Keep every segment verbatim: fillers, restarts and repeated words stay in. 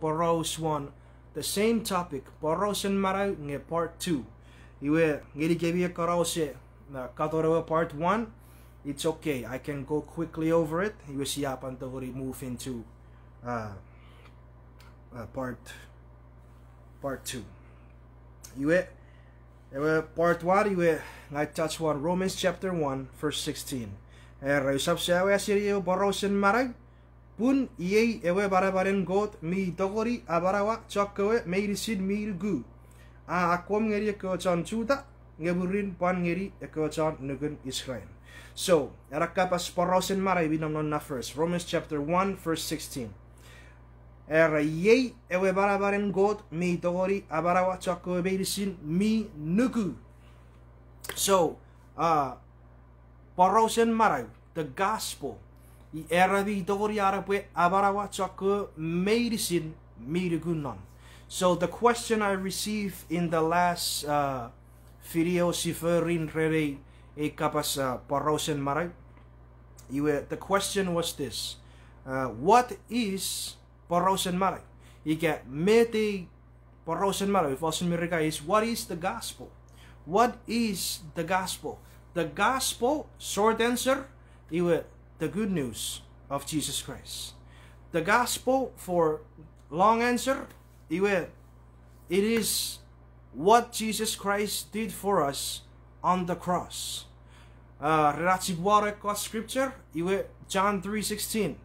poraus won the same topic, porausen manau nge part two. Iwe, ngenikemi ekkana ouse, uh, katon ewe part one, it's okay. I can go quickly over it. Iwe sia pwan tongeni move into, uh, uh, part, part two. Iwe, ewe part one, iwe ngang ua touch won Romans chapter one, verse sixteen. Era, usap sawe seni ewe porausen manau, pun iei ewe manamanen Kot mi tongeni amanaua chokkewe meinisin mi nuku. A akkom ngeni ekkewe chon Juta, nge mwirin pwan ngeni ekkewe chon nukun Israel. So, ena kapas porausen manau mi nom non na verse, Romans chapter one, verse sixteen. Era, iei ewe manamanen Kot mi tongeni amanaua chokkewe meinisin mi nuku. So, uh, porausen manau, the gospel, i era mi tongeni an epwe amanaua chokkewe meinisin mi nuku non. So the question I received in the last, uh, video si fori ren ei, ei kapas, uh, porausen manau, iwe, the question was this. Uh, what is porausen manau? Ika met ei porausen manau, if fosun Merika is, what is the gospel? What is the gospel? The gospel, short answer, iwe, the good news of Jesus Christ. The gospel, for long answer, iwe, it is what Jesus Christ did for us on the cross. Uh, ren ach sipwe wano ekkoch scripture, iwe John three sixteen.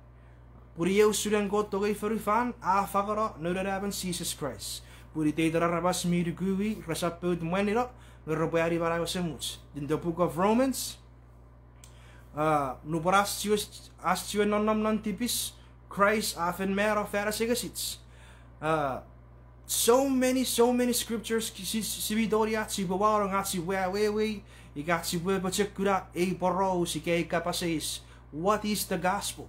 Pun iei usun an Kot tongei fonufan, a fangeno Noun Anaemon Jises Kraist, pun iteiten aramas mi nuku i resap pout mwanino, nge repwe ani manau esemuch. In the book of Romans, uh, nupwen ach chiwen, ach chiwen nonnom non tipis, Kraist a fen mano fan asengesich. Uh, so many, so many scriptures si, si, si mi tongeni ach sipwe wanong, ach sipwe awewei, ika ach sipwe apochokuna ei poraus ika ei kapas eis. What is the gospel?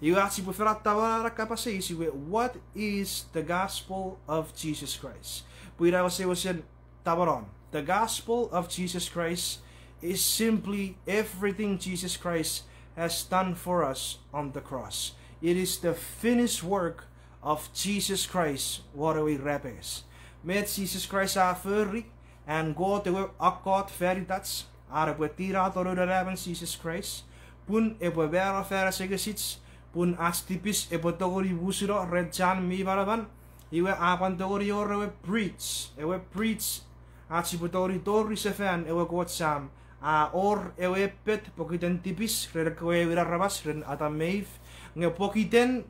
Iwe ach sipwe fen attawa ena kapas eis, iwe, what is the gospel of Jesus Christ? Pwe ina wesewesen tamanon. The gospel of Jesus Christ is simply everything Jesus Christ has done for us on the cross. It is the finished work of Jesus Christ won ewe irapenges. Met Jises Kraist a fori, an Kot ewe akkot fan itach, an epwe tinato Noun Anaemon Jises Kraist, pun epwe mano fan asengesich, pun ach tipis epwe tongeni musuno ren chan mi manaman, iwe a pwan tongeni wor ewe bridge, ewe bridge, ach sipwe tongeni tori sefan ewe Kot Sam, a wor ewe epet pokiten tipis ren ekkewe aewin aramas ren Adam me Eve, nge pokiten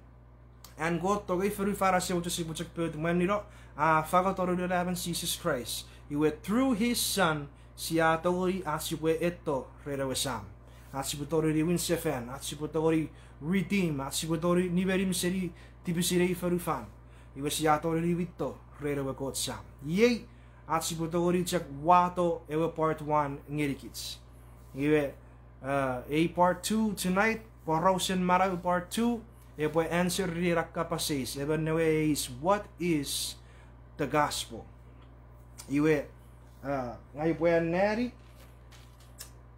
an Kot tongei fonufan asemuch sipwe chok pout mwanino, a fangato Noun Anaemon Jises Kraist. Iwe through his son, sia tongeni ach sipwe etto ren ewe Sam. Ach sipwe tongeni niwin sefan, ach sipwe tongeni redeem, ach sipwe tongeni nimenim seni tipisin ei fonufan. Iwe sia tongeni niwinto ren ewe Kot Sam. Iei ach sipwe tongeni chok wato ewe part one ngenikich. Iwe, uh, ei part two tonight, porausen manau part two, epwe answer-ini ena kapas eis. Emon ewe eis, what is the gospel? Iwe, uh, ngang upwe anneani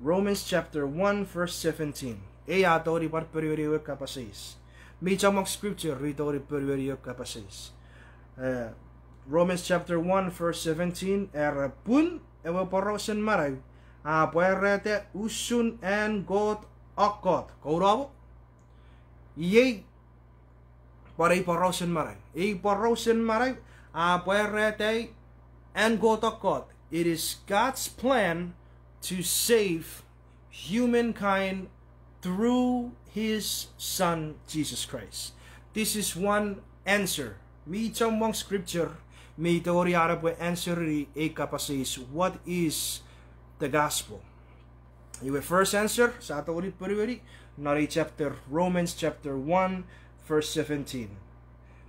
Romans chapter one, verse seventeen. Ei a tongeni pwan ponueni ewe kapas eis. Mi chommong scripture mi tongeni ponueni ewe kapas eis. Uh, Romans chapter one, verse seventeen, era pun ewe porausen manau a pwarata usun an Kot akkot. Kounomo? Iei pwan ei porausen manau. Ei porausen manau a pwarata an Kot akkot. It is God's plan to save humankind through his son, Jesus Christ. This is one answer. Mi chommong scripture mi tongeni an epwe answer-ini ei kapas eis, what is the gospel? Iwe first answer sia tongeni ponueni non ei chapter, Romans chapter one, verse seventeen.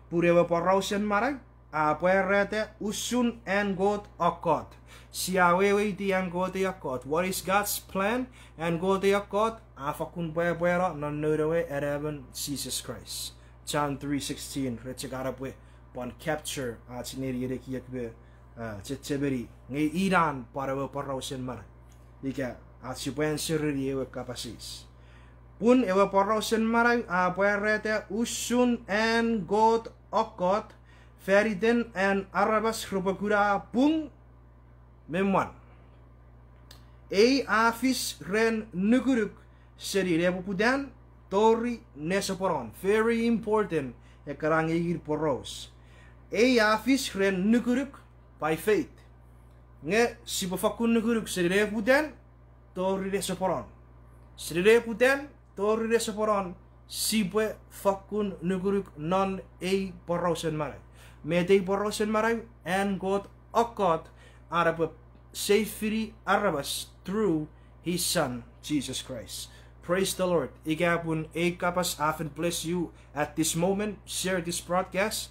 Pun ewe porausen manau a pwarata usun an Kot akkot. Sia weweiti an Kot ei akkot. What is God's plan? An Kot ei akkot a fakkun pwapwano non Noun we Anaemon Jises Kraist. John three sixteen, re chok an epwe pwan capture ach nenien ekiek me, uh, chechemeni. Nge inan pwan ewe porausen manau. Ika ach sipwe answer-ini ewe kapas eis. Pun ewe porausen manau a pwarata usun an Kot akkot, Faniten an aramas repwe kuna pung me mwan. Ei a fis ren nukunuk seni nepoputan tori nesoponon. Very important ekkana ngenin poraus. Ei a fis ren nukunuk, by faith. Nge sipwe fokkun nukunuk seni nepoputan tori nesoponon. Seni nepoputan tori nesoponon, sipwe fokkun nukunuk non ei porausen manau. Met ei porausen manau? An Kot kokkot an epwe safeini aramas through his son, Jesus Christ. Praise the Lord. Ika pun ei kapas a fen bless you at this moment, share this broadcast.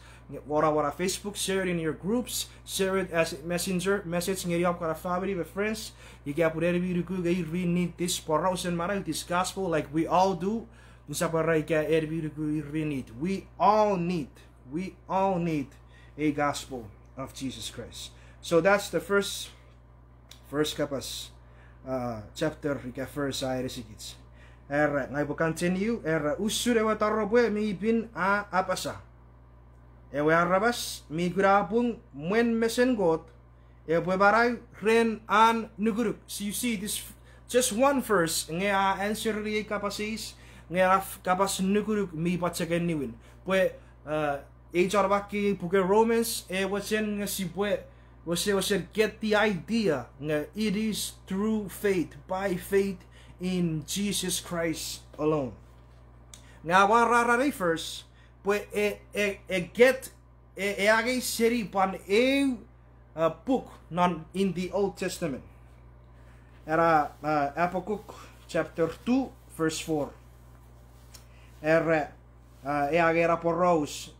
Wona wona Facebook, share it in your groups, share it as a messenger message ngeni om kana family me friends. Ika pun en mi nuku nge ir mi need this porausen manau, this gospel, like we all do. Usap era ika en mi nuku ir mi need. We all need, we all need a gospel of Jesus Christ. So that's the first, first kapas, uh, chapter ika verse a anisikich. Era, ngang upwe continue, era, usun ewe taropwe mi pin a apasa, ewe aramas mi kuna pung mwen mesen Kot epwe manau ren an nukunuk. So you see this, just one verse nge a answer-ni ei kapas eis, nge a kapas nukunuk mi pwan chok niwin. Pwe, uh, ei chon makkei puken Romans, e mochen nge sipwe wesewesen get the idea nge it is through faith, by faith in Jesus Christ alone. Nge a mwarara ei verse pwe e, e, e get, e, e angei seni pwan eu, uh, puk non in the Old Testament. Era, uh, Habakkuk chapter two, verse four. Era, uh, e angei ena poraus,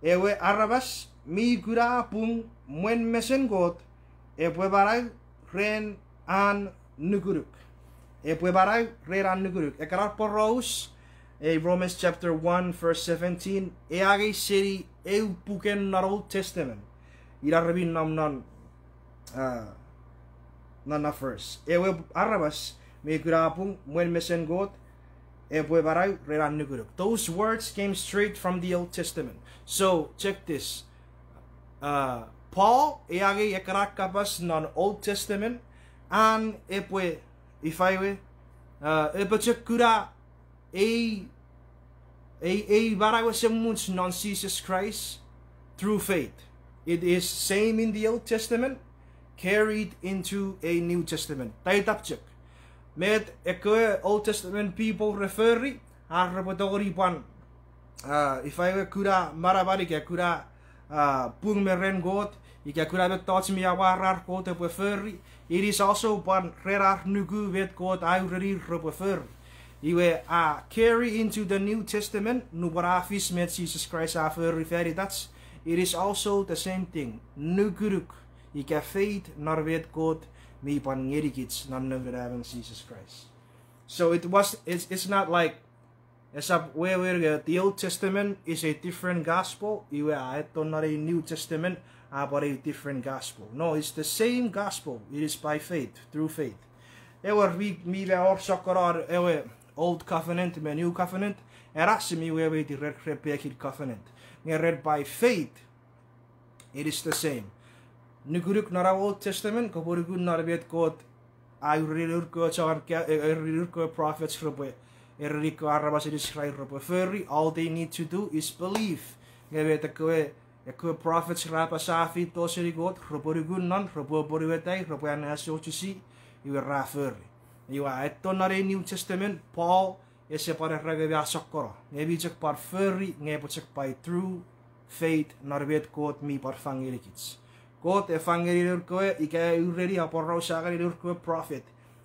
ewe aramas mi kuna pung mwen mesen Kot epwe manau ren an nukunuk. Epwe manau ren an nukunuk. Ekkana poraus, e Romans chapter one, verse seventeen, e angei seni eu puken non Old Testament. Ina re mi nom non, uh, non na verse. Ewe aramas mi kuna pung mwen mesen Kot epwe manau ren an nukunuk. Those words came straight from the Old Testament. So, check this. Uh, Paul e angei ekkana kapas non Old Testament, an epwe, ifa we, uh, epwe chok kuna ei, ei, ei manau esemuch non Jesus Christ through faith. It is same in the Old Testament, carried into a New Testament. Taitap chok. Met ekkewe Old Testament people re fori, ar repwe tongeni pwan, uh, ifa we, kuna manaman ika kuna, uh, pung me ren Kot, ika kuna mettoch mi amwarar Kot epwe fori, it is also pwan ren ar nuku met Kot a urenir repwe fori. Iwe a carry into the New Testament, nupwen a fis met Jesus Christ a fori fan itach, it is also the same thing. Nukunuk ika faith non met Kot mi pwan ngenikich non Noun Anaemon Jesus Christ. So it was, it's, it's not like, esap wewen nge the Old Testament is a different gospel, iwe a eto non ei New Testament a pwan a different gospel. No, it's the same gospel. It is by faith, through faith. Ewe mi, mi wor sokkonon ewe Old Covenant me New Covenant, era ese mi weweiti ren, ren pekin covenant. Nge ren by faith, it is the same. Nukunuk non ewe Old Testament, kopwe nuku non met Kot a ereni nour kewe chon ka-, e, ereni nour kewe prophets repwe, ereni ekkewe aramasen Israel repwe fori, all they need to do is believe. Nge met ekkewe, ekkewe prophets ra apasa a feito seni Kot, repwe nuku non, repwe apwonueta i, repwe anneasochisi, iwe ra fori. Iwe a eto non ei New Testament, Paul ese pwan era nge mi a sokkono, nge mi chok pwan fori, nge epwe chok by through faith non met Kot mi pwan fang ngenikich. Kot e fang ngeni nour kewe, ika e ureni aporausa ngeni nour kewe prophet,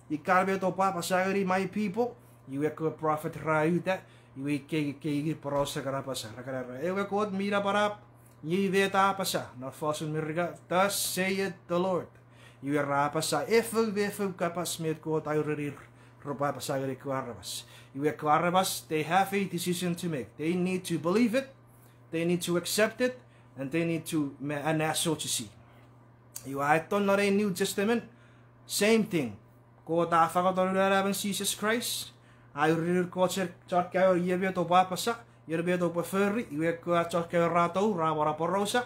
ika met oupwe apasa ngeni my people, iwe ekkewe prophet ra uta, iwe ikkei, ikkei poraus ra kan apasa, ra kan era, ewe Kot mi napanap, iei met a apasa non fosun Merika, thus saith the Lord. Iwe ra apasa efou me efou kapas met Kot a urenir repwe apasa ngeni ekkewe aramas. Iwe ekkewe aramas, they have a decision to make. They need to believe it, they need to accept it, and they need to ma-, anneasochisi. Iwe a eto non ei New Testament, same thing. Kot a fangoto Noun Anaemon Jesus Christ, a urenir Kot chon, chon kaeo iei met oupwe apasa, ion met oupwe fori, iwe ekkewe chon kewe ra tou ra pwan aporausa,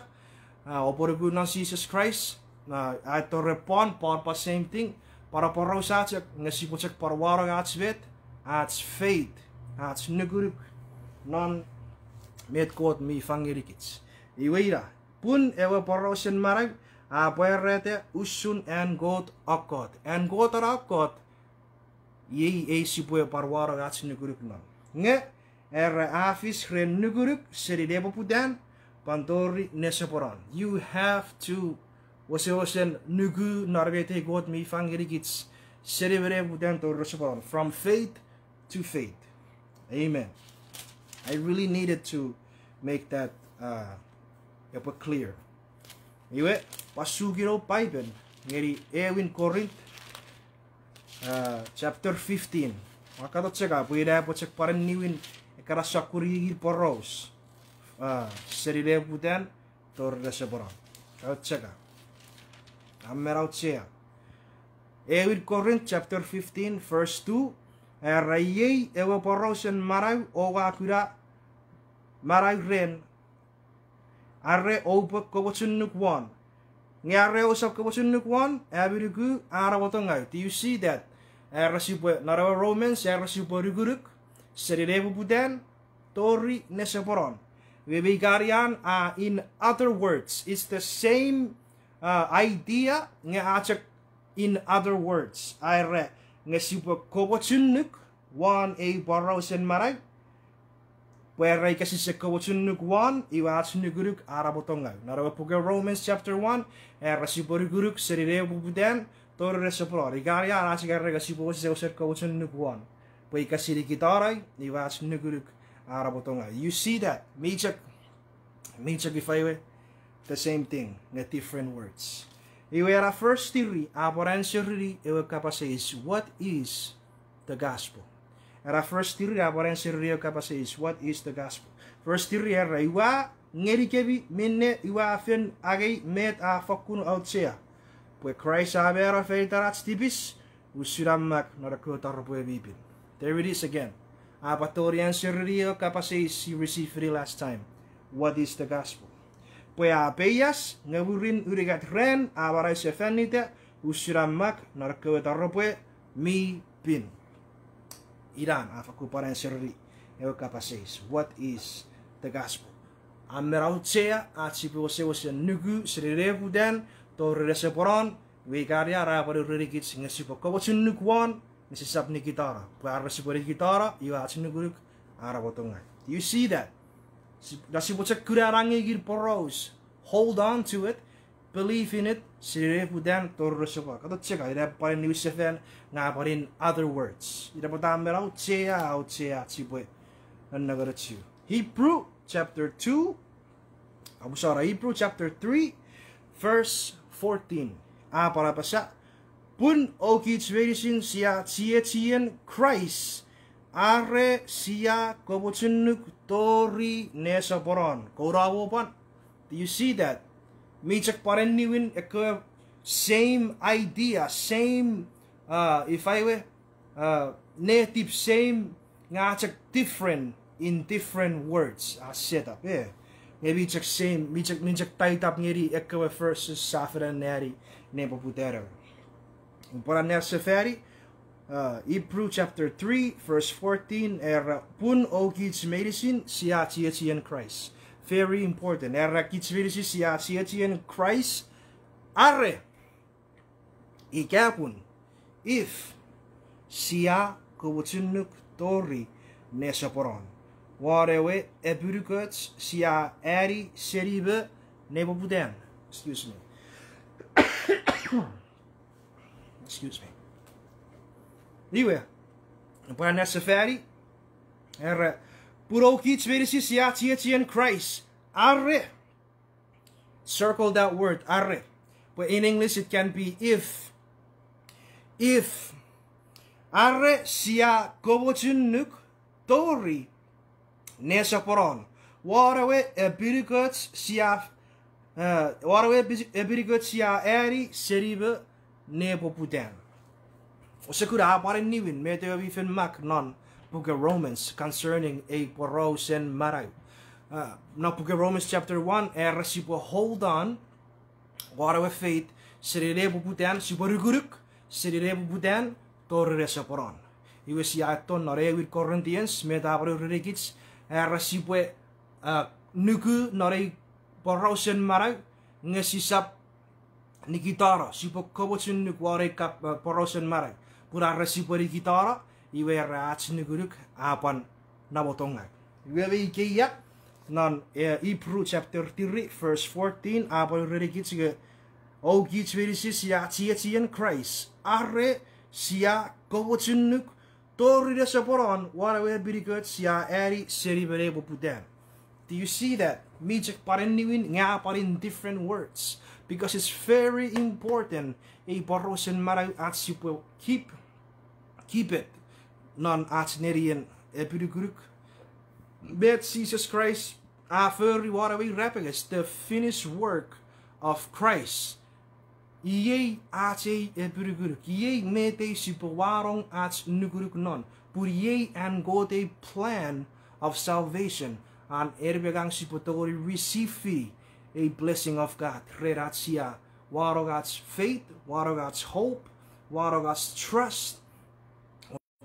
a, oupwe nuku non Jises Kraist, a, a tori pwan, pwan, pwan same thing, pwan aporausa chok, nge sipwe chok pwan wanong ach met, ach faith, ach nukunuk non met Kot mi fang ngenikich. Iwe ina, pun ewe porausen manau a pwarata usun an Kot kokkot. An Kot kokkot, iei ei sipwe pwan wanong ach nukunuk non. Nge, era a fis ren nukunuk seni nepoputan, pwan tori nesoponon. You have to wesewesen nuku non met ei Kot mi fang ngenikich seni nepoputan tori nesoponon. From faith to faith. Amen. I really needed to make that, uh, epwe clear. Iwe, pwan sukuno Paipen ngeni ewin Korint, uh, chapter fifteen. Ua katon chok pwe ina epwe chok pwan niwin ekkana sokkun ir poraus, uh, seni nepoputan tori nesoponon. Katon chok. A men auchea. Ewin Korint chapter fifteen, verse two. Era iei ewe porausen manau oua kuna manau ren, are oupwe komochunuk won. Nge are ousap komochunuk won, ami nuku a namotongau. Do you see that? Era sipwe, non ewe Romans, era sipwe nukunuk seni nepoputan tori nesoponon. Iwe me ikanian a, in other words, it's the same, uh, idea, nge a chok in other words. A era, nge sipwe komochunuk won ei porausen manau. Pwe era ika sise komochunuk won, iwe ach nukunuk a namotongau. Non ewe puken Romans chapter one, era sipwe nukunuk seni nepoputan tori nesoponon. Ikanian a chok era ika sipwe wesewesen komochunuk won. Pwe ika si nikitano, iwe ach nukunuk a namotongau. You see that? Mi chok, mi chok ifa ewe, the same thing, nge different words. Iwe ena verse three a pwan answerini ewe kapas eis, what is the gospel? Ena verse three a pwan answerini ewe kapas eis, what is the gospel? Verse three era, ua ngenikemi minne ua fen angei met a fokkun auchea, pwe Kraist a mano fan iten ach tipis, usun a mak non ekkewe taropwe mi pin. There it is again. A pwan tongeni answerini ewe kapas eis you received last time. What is the gospel? Pwe a peias, nge mwirin unungat ran a manausefan ita, usun a mak non ekkewe taropwe mi pin. Inan a fakkun pwan answerini ewe kapas eis, what is the gospel? A men auchea ach sipwe wesewesen nuku seni nepoputan tori nesoponon, iwe ikanian a pwan urenikich nge sipwe komochunuk won, nge sisap nikitano. Pwe are sipwe nikitano, iwe ach nukunuk a namotongau. Do you see that? Sip-, ina sipwe chok kuna ena ngingin poraus. Hold on to it. Believe in it. Seni nepoputan tori nesoponon. Katon chok, ina pwan niwinsefan, nge pwan in other words. Ina pwata a men auchea, auchea ach sipwe nennengenochu. Hebrew chapter two, I'm sorry, Hebrew chapter three, verse fourteen. A pwan apasa, pun oukich meinisin sia chiechien Kraist, are sia komochunuk tori nesoponon. Kouno mo pwan. Do you see that? Mi chok pwan niwin ekkewe same idea, same, uh, ifa ewe, uh, netip same, nge a chok different in different words a set up, e. Nge mi chok same, mi chok, mi chok tied up ngeni ekkewe verses sa fen anneani nepoputan. Upwe pwan anneasefani, uh, Hebrew chapter three, verse fourteen, era, pun oukich meinisin sia chiechien Kraist. Very important. Era kich meinisin sia chiechien Kraist. Are, ika pun, if, sia komochunuk tori nesoponon, won ewe apinukoch sia ani seni me nepoputan. Excuse me. Excuse me. Iwe, upwe anneasefani, era, pun oukich meinisin sia chiechien Kraist, are, circle that word, are. But in English it can be if. If. Are sia komochunuk tori nesoponon, won ewe apinukoch sia, uh, won ewe api-, apinukoch sia ani seni me nepoputan. Ose kuna a pwan niwin met ewe mi fen mak non puken Romans concerning ei porausen manau. Non puken Romans chapter one, era sipwe hold on won ewe faith seni nepoputan, sipwe nukunuk seni nepoputan tori nesoponon. Iwe sia etto non ewin Corinthians, met a pwan urenikich, era sipwe nuku non ei porausen manau, nge sisap nikitano, sipwe komochunuk won ei kap, porausen manau. Pun are sipwe nikitano, iwe era ach nukunuk a pwan namotongau. Iwe me ikeia, non Hebrew chapter three, verse fourteen, a pwan urenikich nge, o kich meinisin sia chiechien Kraist, are sia komochunuk tori nesoponon won ewe epinikoch sia ani seni me nepoputan. Do you see that? Mi chok pwan niwin nge a pwan in different words, because it's very important ei porausen manau ach sipwe keep, keep it non ach nenien epinukunuk. Met Jises Kraist a fori won ewe irapenges, the finished work of Christ. Iei ach ei epinukunuk, iei met ei sipwe wanong ach nukunuk non, pun iei an Kot ei plan of salvation, an en me ngang sipwe tongeni receive-ini ei blessing of God ren ach sia wanong ach faith, wanong ach hope, wanong ach trust,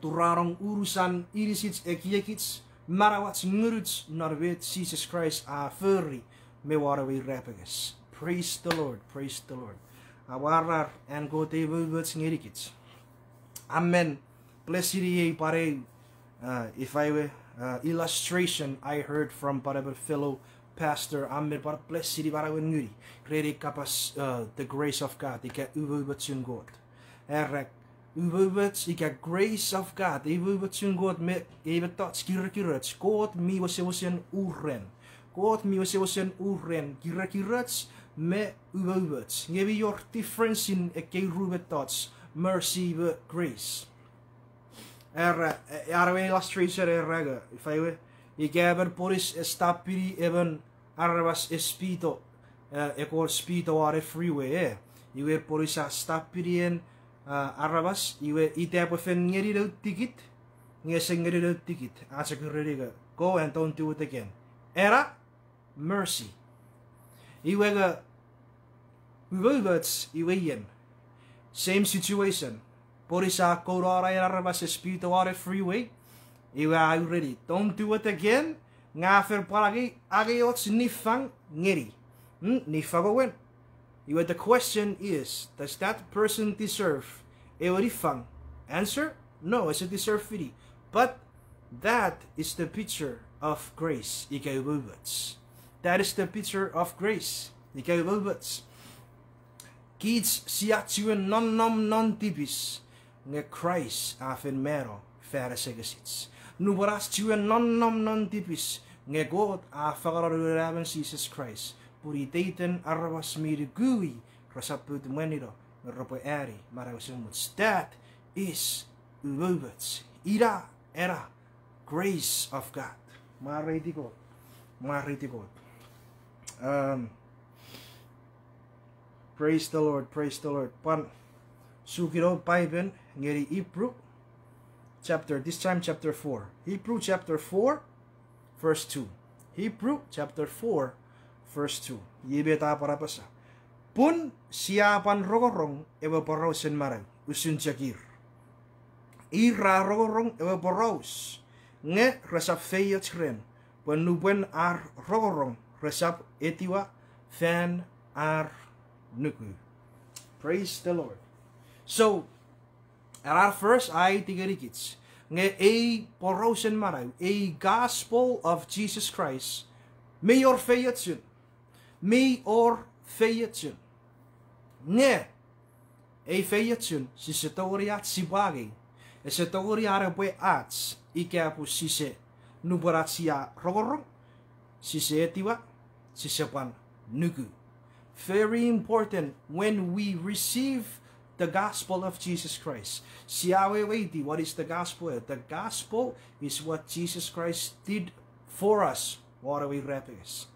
turanong unusan inisich, ekiekich, manauach, ngunuch non met Jises Kraist a fori me won ewe irapenges. Praise the Lord, praise the Lord. Amwarar an Kot ei umoumoch ngenikich. Amen. Bless-ini ei pwan eu, ifa ewe, illustration I heard from pwan emon fellow pastor, a men pwan bless-ini manauen nguni ren ei kapas, the grace of God ika umoumochun Kot. Era, umoumoch ika grace of God, ei umoumochun Kot me ei mettoch kirekiroch, Kot mi wesewesen uren. Kot mi wesewesen uren kirekiroch me umoumoch. Nge mi wor difference in ekkei ru mettoch, mercy me grace. Era, an ewe illustration era nge, ifa ewe, ika emon polis a stop-ini emon aramas a speedo, ekkoch speedo won ewe freeway, e. Iwe polis a stop-ini en aramas, iwe ita epwe fen ngeni noun tikit, nge ese ngeni noun tikit, a chok ureni nge, go and don't do it again. Ena, mercy. Iwe nge, umoumoch iwe ien. Same situation. Polis a kouno an aramas a speedo won ewe freeway. Iwe a ureni, don't do it again. Nge a fen pwan angei, angei och niffang ngeni. Niffang wewen. Iwe the question is, does that person deserve ewe niffang? Answer, no, ese deserve-ini. But that is the picture of grace ika umoumoch. That is the picture of grace ika umoumoch. Kich sia chiwen nonnom non tipis, nge Kraist a fen mano fan asengesich. Nupwen ach chiwen nonnom non tipis, nge Kot a fangeno Noun we Anaemon Jises Kraist, pun iteiten aramas mi nuku i resap pout mwanino, nge repwe ani manau esemuch. That is umoumoch. Ina ena grace of God. Mwareiti Kot. Mwareiti Kot. Praise the Lord, praise the Lord. Pwan sukino Paipen ngeni Hebrew chapter, this time chapter four. Hebrew chapter four, verse two. Hebrew chapter four, verse two. Iei met a pwan apasa. Pun sia pwan rongorong ewe porausen manau usun chok ir. Ir ra rongorong ewe poraus, nge resap feioch ren, pwe nupwen ar rongorong resap etiwa fan ar nuku. Praise the Lord. So, ena verse a aiti ngenikich, nge ei porausen manau, ei gospel of Jesus Christ, mi wor feiochun. Mi wor feiochun. Nge ei feiochun sise tongeni ach sipwe angei. Ese tongeni an epwe ach ika pwe sise, nupwen ach sia rongorong, sise etiwa, sise pwan nuku. Very important when we receive the gospel of Jesus Christ. Sia weweiti, what is the gospel? The gospel is what Jesus Christ did for us won ewe irapenges.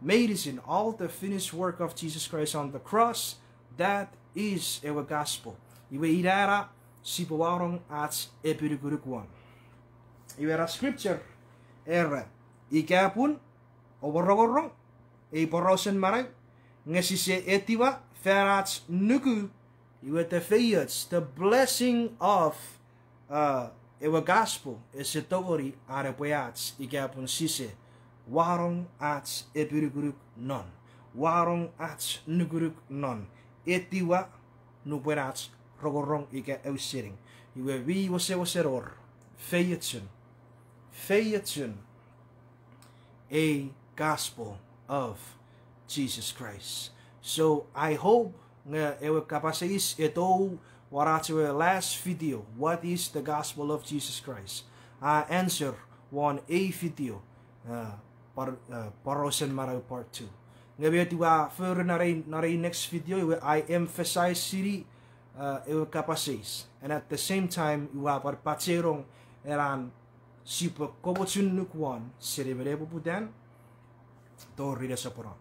Meinisin, all the finished work of Jesus Christ on the cross, that is ewe gospel. Iwe ina ena sipwe wanong ach epinukunuk won. Iwe ena scripture era, ika pun oupwe rongorong ei porausen manau, nge sise etiwa fan ach nuku, iwe the feioch, the blessing of, uh, ewe gospel ese tongeni an epwe ach ika pun sise wanong ach epinukunuk non, wanong ach nukunuk non, etiwa nupwen ach rongorong ika ausening. Iwe mi wesewesen wor feiochun, feiochun ei gospel of Jesus Christ. So I hope nge ewe kapas eis etou won ach ewe last video, what is the gospel of Jesus Christ? A answer won ei video, uh, por-, uh, porausen manau part two. Nge met ua fori non ei, non ei next video, iwe I emphasize seni, uh, ewe kapas eis. And at the same time, ua pwan pachenong ena sipwe komochun nuku won seni me nepoputan tori nesoponon.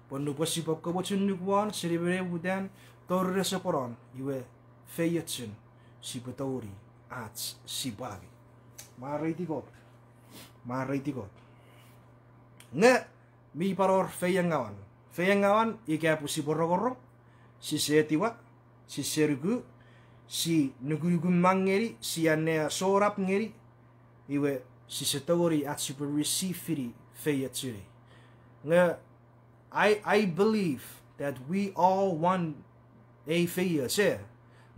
Pwe nupwen sipwe komochun nuku won seni me nepoputan tori nesoponon, iwe feiochun sipwe tongeni ach sipwe angei. Mwareiti Kot. Mwareiti Kot. Nge mi pwan wor feiengawan. Feiengawan ika pwe sipwe rongorong, sise etiwa, sise nuku, si nukunukumang ngeni, si anneasonap ngeni, iwe sise tongeni ach sipwe receive-ini feiochun ei. Nge I, I believe that we all want ei feioch, e.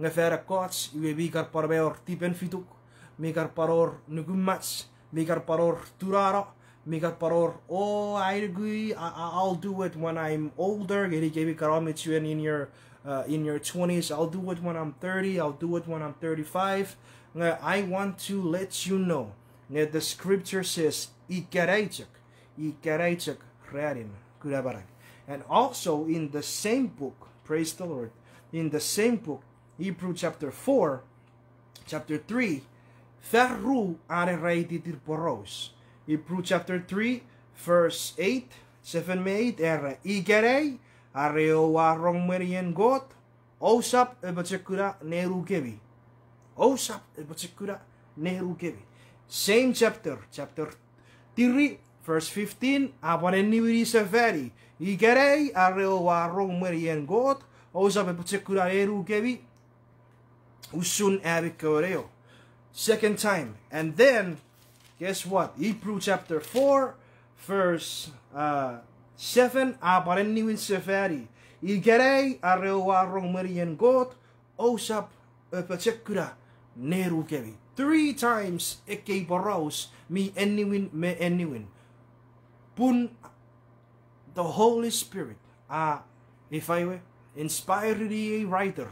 Nge fan ekkoch iwe mi kan pwan wor tipen fituk, mi kan pwan wor nukumach, mi kan pwan wor tunano, mi kan pwan wor, oh, I agree, I, I- I'll do it when I'm older. Ngenikemi kan mi chuen in your, uh, in your twenties, I'll do it when I'm thirty, I'll do it when I'm thirty-five. Nge I want to let you know, nge the scripture says, ikenai chok, ikenai chok ranin kuna manau. And also in the same book, praise the Lord, in the same book, Hebrew chapter four, chapter three, fan ru a era ei tittin poraus. Hebrew chapter three, verse eight, seven me eight, era, ikenai, are oua rong mwenien Kot, ousap apochokuna nenukemi. Ousap apochokuna nenukemi. Same chapter, chapter three, verse fifteen, a pwan eniwini sefani, ikenai, are oua rong mwenien Kot, ousap apochokuna nenukemi usun ami kewe neo. Second time. And then, guess what? Hebrew chapter four, verse, uh, seven, a pwan eniwin sefani, ikenai, are oua rong mwenien Kot, ousap apochokuna nenukemi. Three times ekkei poraus mi eniwin me eniwin. Pun the Holy Spirit a, ifa we, inspire-ini ei writer,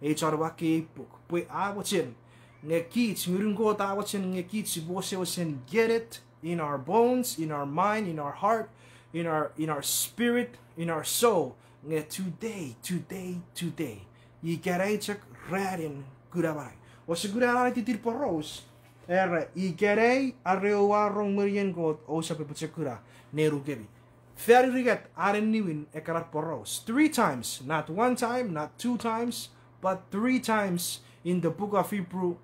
ei chon makkei ei puk, pwe a mochen nge kich, Ngunun Kot a mochen nge kich sipwe wesewesen get it in our bones, in our mind, in our heart, in our, in our spirit, in our soul. Nge today, today, today, ikenai chok ranin kuna manau. Ouse kuna ena tittin poraus, era, ikenai, are oua rong mwenien Kot, ousap apochokuna nenukemi. Fan unungat a eniwin ekkana poraus. Three times, not one time, not two times, but three times in the book of Hebrew,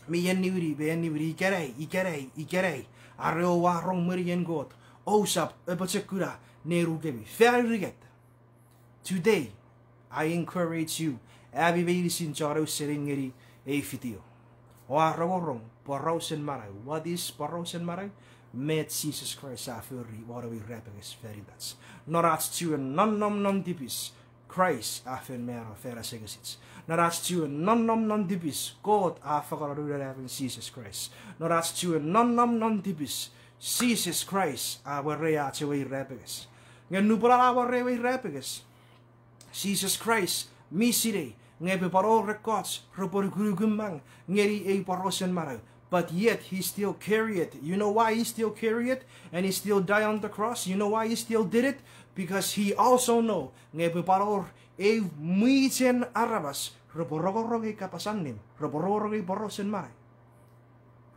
mi eniwini, mi eniwini, ikenai, ikenai, ikenai, are oua rong mwenien Kot, ousap apochokuna nenukemi. Fan unungat. Today, I encourage you, ami meinisin chon ausening ngeni ei video, oua rongorong porausen manau. What is porausen manau? Met Jises Kraist a fori won ewe irapenges fan itach. Non ach chiwen nonnom non tipis, Kraist a fen mano fan asengesich. Non ach chiwen nonnom non tipis, Kot a fangeno Noun we Anaemon Jises Kraist. Non ach chiwen nonnom non tipis, Jises Kraist a weri ach ewe irapenges. Nge nupwen a weri ewe irapenges, Jises Kraist mi sinei nge epwe pwan wor ekkoch repwe nukunukumang ngeni ei porausen manau. But yet he still carry it. You know why he still carry it? And he still die on the cross? You know why he still did it? Because he also know nge epwe pwan wor ei mwichen aramas repwe rongorong ei kapas allim, repwe rongorong ei porausen manau,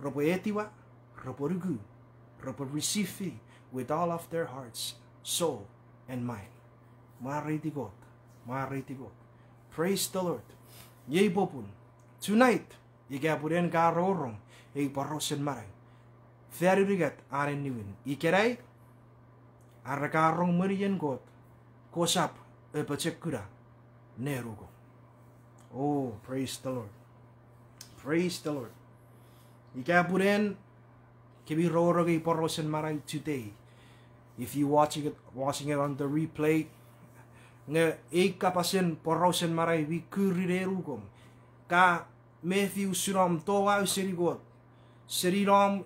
repwe etiwa, repwe nuku, repwe receive with all of their hearts, soul, and mind. Mwareiti Kot, mwareiti Kot. Praise the Lord. Iei popun, tonight, ika pun en ka rongorong ei porausen manau, fan unungat anen niwin. Ikenai, are ka rong mwenien Kot, kosap apochokuna nenukom. Oh, praise the Lord. Praise the Lord. Ika pun en kemi rongorong ei porausen manau today, if you watching it, watching it on the replay, nge ei kapasen porausen manau mi kuri nenukom, ka mefi usun om toau seni Kot, seni nom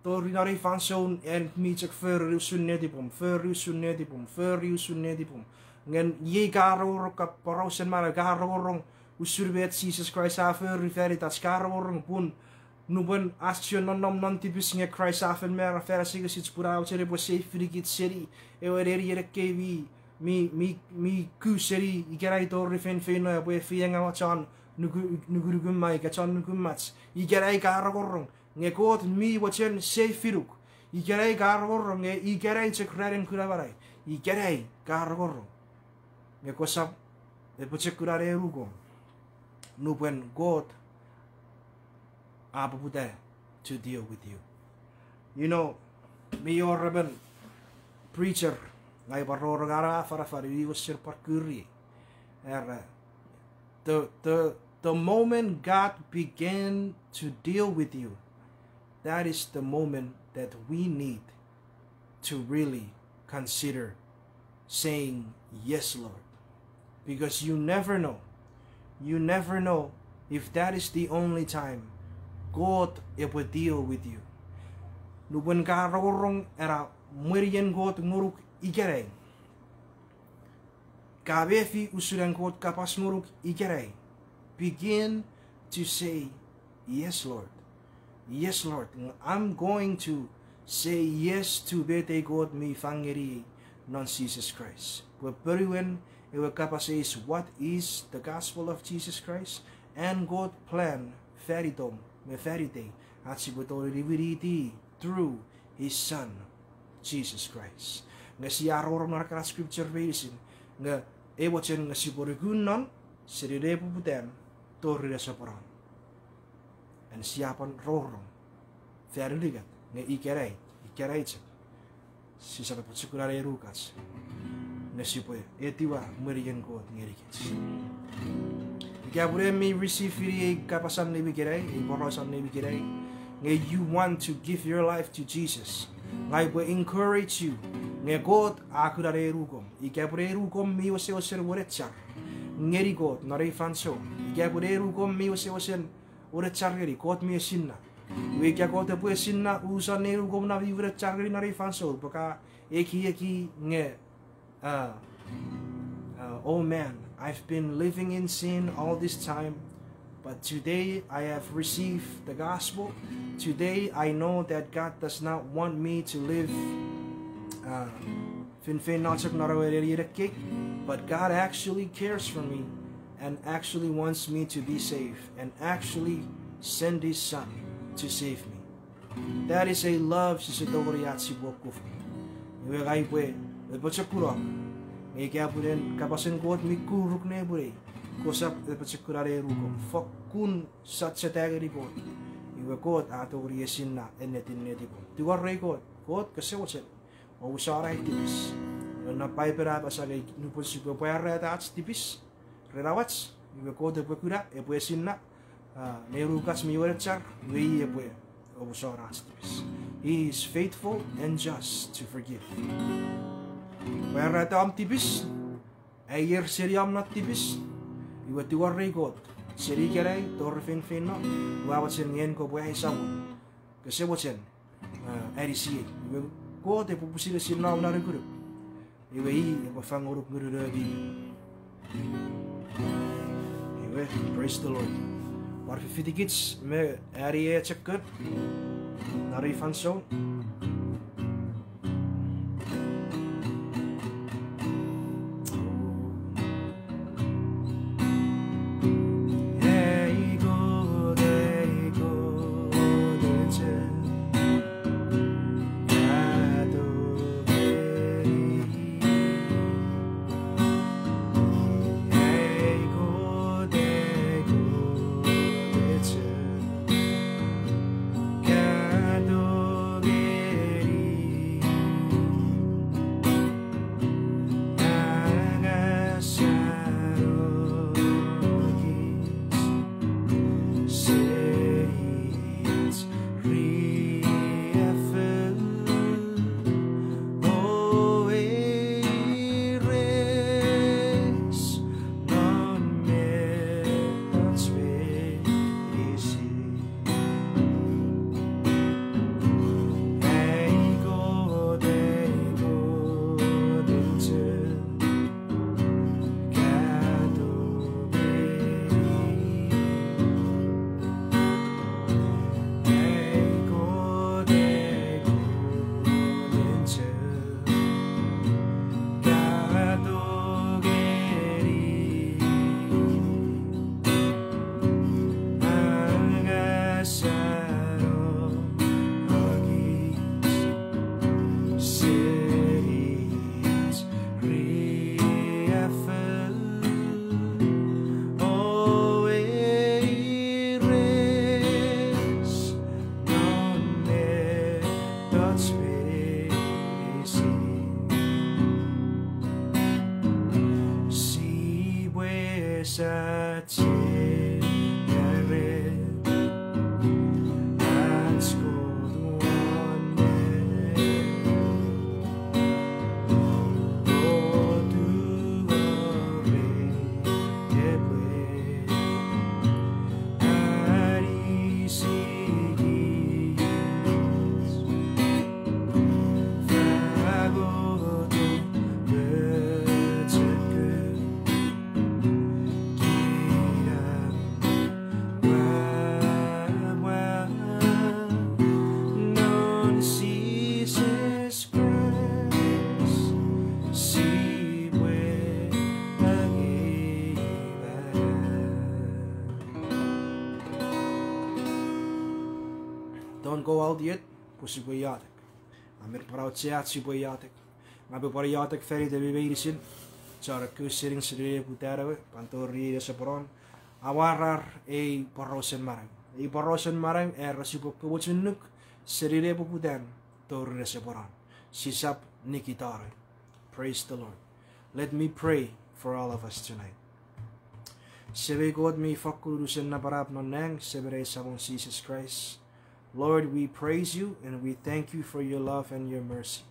tori non ei fansoun en mi chok fori usun netipom, fori usun netipom, fori usun netipom. Nge iei ka rongorong ka porausen manau, ka rongorong usun met Jises Kraist a fori fan itach, ka rongorong pun nupwen ach chiwen nonnom non tipis nge Kraist a fen mano fan asengesich pun a mochen epwe seifinikich seni ewe nenien ekkei mi, mi, mi ku seni ikenai tori feinfeino epwe efeiengaua chon nuku-, nukunukun ma ika chon nukumach. Ikenai ka rongorong nge Kot mi mochen seifinuk. Ikenai ka rongorong nge ikenai chok ranin kuna manau. Ikenai ka rongorong nge kosap apochokuna nenukom nupwen Kot a poputa to deal with you. You know, mi wor emon preacher ngang upwe rongorong an afanafan, iwe sia pwan kuri. Era, the, the, the moment God began to deal with you, that is the moment that we need to really consider saying, "Yes, Lord." Because you never know, you never know if that is the only time Kot epwe deal with you. Nupwen ka rongorong ena mwenien Kot ngonuk ikenai, ka mefi usun an Kot kapas ngonuk ikenai, begin to say, "Yes, Lord. Yes, Lord. I'm going to say yes to met ei Kot mi fang ngeniei non Jises Kraist." Pwe ponuen ewe kapas eis, what is the gospel of Jesus Christ? An Kot plan fan itom me fan itei, ach sipwe tongeni niwiniti through his son, Jesus Christ. Nge sia rongorong non ekkana scripture meinisin, nge e mochen nge sipwe nuku non seni nepoputan tori nesoponon. En sia pwan rongorong fan unungat nge ikenai, ikenai chok, sisap apochokuna nenukach nge sipwe etiwa mwenien Kot ngenikich. Ika pun en mi receive-ini ei kapas allim ikenai, ei poraus allim ikenai, nge you want to give your life to Jesus, ngang upwe encourage you nge Kot a kuna nenukom. Ika pun nenukom mi wesewesen wenechar ngeni Kot non ei fansoun, ika pun nenukom mi wesewesen wenechar ngeni, Kot mi esinna. Iwe ika Kot epwe esinna unusen nenukom na mi wenechar ngeni non ei fansoun, pwe ka ekieki nge, uh, uh, "Oh man, I've been living in sin all this time, but today I have received the gospel. Today I know that God does not want me to live, uh, feinfeino chok non ewe nenien ekkei, but God actually cares for me and actually wants me to be saved and actually send his son to save me." That is a love sise tongeni ach sipwe kuf. Iwe ngang upwe apochokunok nge ika pun en kapasen Kot mi kuruk nepwinei, kosap apochokuna nenukom, fokkun sacheta ngeni Kot. Iwe Kot a tongeni esinna ennetin netipom. Tingorei Kot, Kot, kose mochen omusano ai tipis. Non Paipen a apasa nge nupwen sipwe pwarata ach tipis ren awach, iwe Kot epwe kuna, epwe esinna, ah, nenukach mi wenechar, iwe i epwe omusano ach tipis. He is faithful and just to forgive. Pwarata om tipis, aier seni om non tipis, iwe tingorei Kot seni ikenai tori feinfeino, ua mochen nge en kopwe ai Samon. Kose mochen, ah, anisiei. Iwe Kot epwe pwisin esinna om nanukunuk. Iwe i epwe fangonuk ngunun ewe mi. Iwe, praise the Lord. Pwan fifitikich me ani echekkon non ei fansoun. Sachikare, ach Kot won nang, otuare epwe anisikich. Fagoto pochokun kinamwe non Jises Kraist sipwe angei. Don't go out yet, pwe sipwe iotek. Amen, pwan aucheach sipwe iotek. Ngang upwe pwan iotek fan itemi meinisin, chon ekkewe senin seni nepoputan ewe, pwan tori nesoponon, amwarar ei porausen manau. Ei porausen manau era sipwe komochunuk seni nepoputan tori nesoponon. Sisap nikitano. Praise the Lord. Let me pray for all of us tonight. Semei Kot mi fakkun unusen napanap non nang, Semen, Samon Jises Kraist. Lord, we praise you and we thank you for your love and your mercy.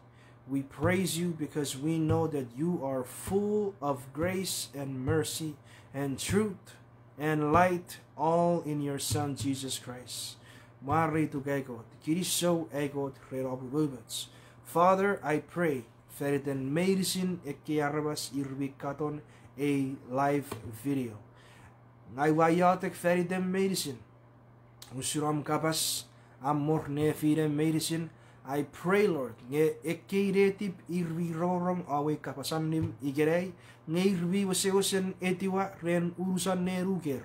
We praise you because we know that you are full of grace and mercy and truth and light, all in your Son, Jesus Christ. Mwareituk ai Kot, kinisou ai Kot ren om umoumoch. Father, I pray fan iten meinisin ekkei aramas ir mi katon ei live video. Ngang ua iotek fan iten meinisin. Usun om kapas a mor nefinem meinisin, I pray, Lord, nge ekkei netip ir mi rongorong om ei kapas allim ikenai, nge ir mi wesewesen etiwa ren unusen nenuker.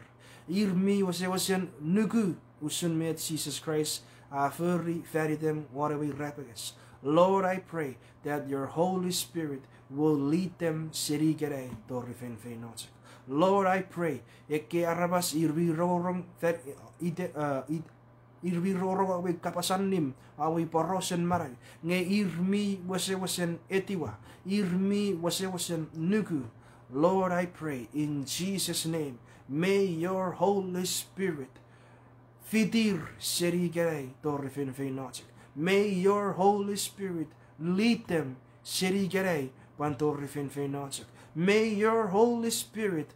Ir mi wesewesen nuku usun met Jises Kraist a fori fan item won ewe irapenges. Lord, I pray that your Holy Spirit will lead them seni ikenai tori feinfeino chok. Lord, I pray, ekkei aramas ir mi rongorong fan, ite, uh, it, ir mi rongorong ewe kapas allim, ewe porausen manau, nge ir mi wesewesen etiwa, ir mi wesewesen nuku. Lord, I pray in Jesus' name, may your Holy Spirit fitir seni ikenai tori feinfeino chok. May your Holy Spirit lead them seni ikenai pwan tori feinfeino chok. May your Holy Spirit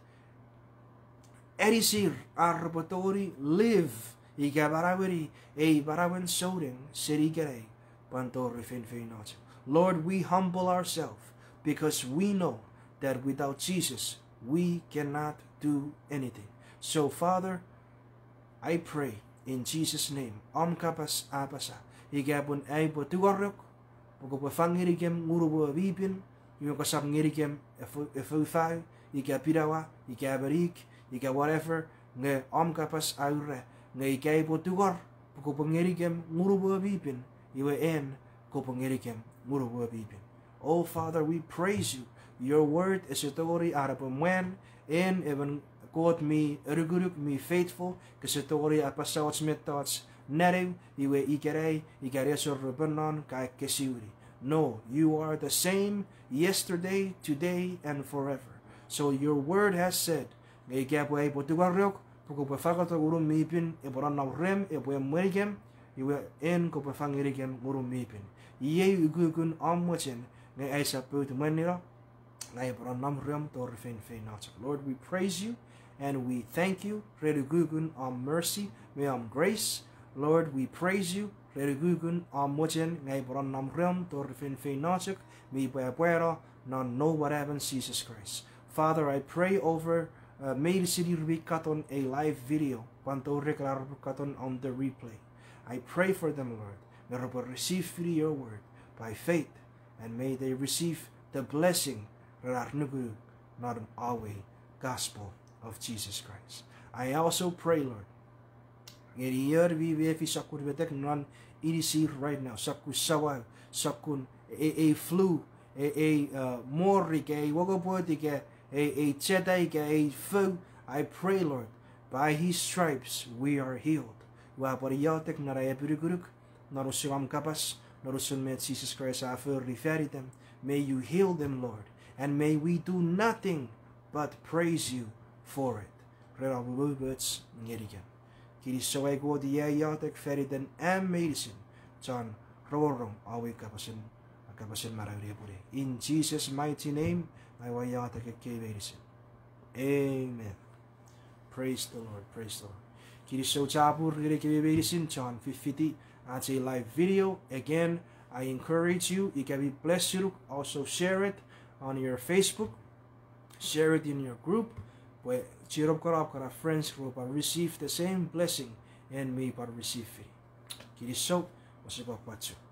anisir ar repwe tongeni live ika manaueni ei manauen souneng seni ikenai pwan tori feinfeino chok. Lord, we humble ourselves because we know that without Jesus, we cannot do anything. So, Father, I pray in Jesus' name, om kapas a apasa, ika pun aipwe tungoruk, pwe kopwe fang ngenikem Ngunum we mi pin, iwe kosap ngenikem efou-, efoufau, ika pinawa, ika emon ik, ika whatever, nge om kapas a ura, nge ika aipwe tungor, pwe kopwe ngenikem Ngunum we mi pin, iwe en kopwe ngenikem Ngunum we mi pin. Oh, Father, we praise you. Your word ese tongeni an epwe mwan, en emon Kot mi anukunuk, mi faithful, kese tongeni apasa och mettoch nanew, iwe ikenai, ika nesor repwe non ka ekkesiwini. No, you are the same yesterday, today, and forever. So your word has said, nge ika pwe aipwe tungoruk, pwe kopwe fangoto Ngunum mi pin epwe nonnom rem, epwe emwenikem, iwe en kopwe fang ngenikem Ngunum mi pin. Iei ukukun om mochen, nge aisap pout mwanino, ngang upwe nonnom rem tori feinfeino chok. Lord, we praise you and we thank you ren ukukun om mercy me om grace. Lord, we praise you ren ukukun om mochen, ngang upwe nonnom rem tori feinfeino chok, mi pwapwano non noum we mwan, Jesus Christ. Father, I pray over, uh, meinisin ir mi katon ei live video, pwan tori ekkana repwe katon on the replay. I pray for them, Lord, nge repwe receive your word by faith, and may they receive the blessing ren ar nukunuk non ewe gospel of Jesus Christ. I also pray, Lord, ngeni ion mi mefi sokkun metek non inisir right now, sokkun samau, sokkun ei, ei flu, ei, ei, uh, mor ika ei wokopwot ika ei, ei cheta ika ei fou, I pray, Lord, by his stripes we are healed. Ua pwan iotek non ai apinukunuk, non usun om kapas, non usun met Jesus Christ a fori fan item. May you heal them, Lord, and may we do nothing but praise you forward ren om umoumoch ngenikem. Kinisou ai Kot, iei ai iotek fan iten am meinisin chon rongorong om we kapasen, kapasen manau nepwinei. In Jesus' mighty name, ai we iotek ekkei meinisin. Amen. Praise the Lord, praise the Lord. Kinisou chapur ngeni kemi meinisin chon fifiti ach ei live video. Again, I encourage you, ika mi bless sinuk, also share it on your Facebook, share it in your group, pwe chienop kana, kana friends repwe pwan receive the same blessing en mi pwan receive fini. Kinisou, ousipwe pwan chok.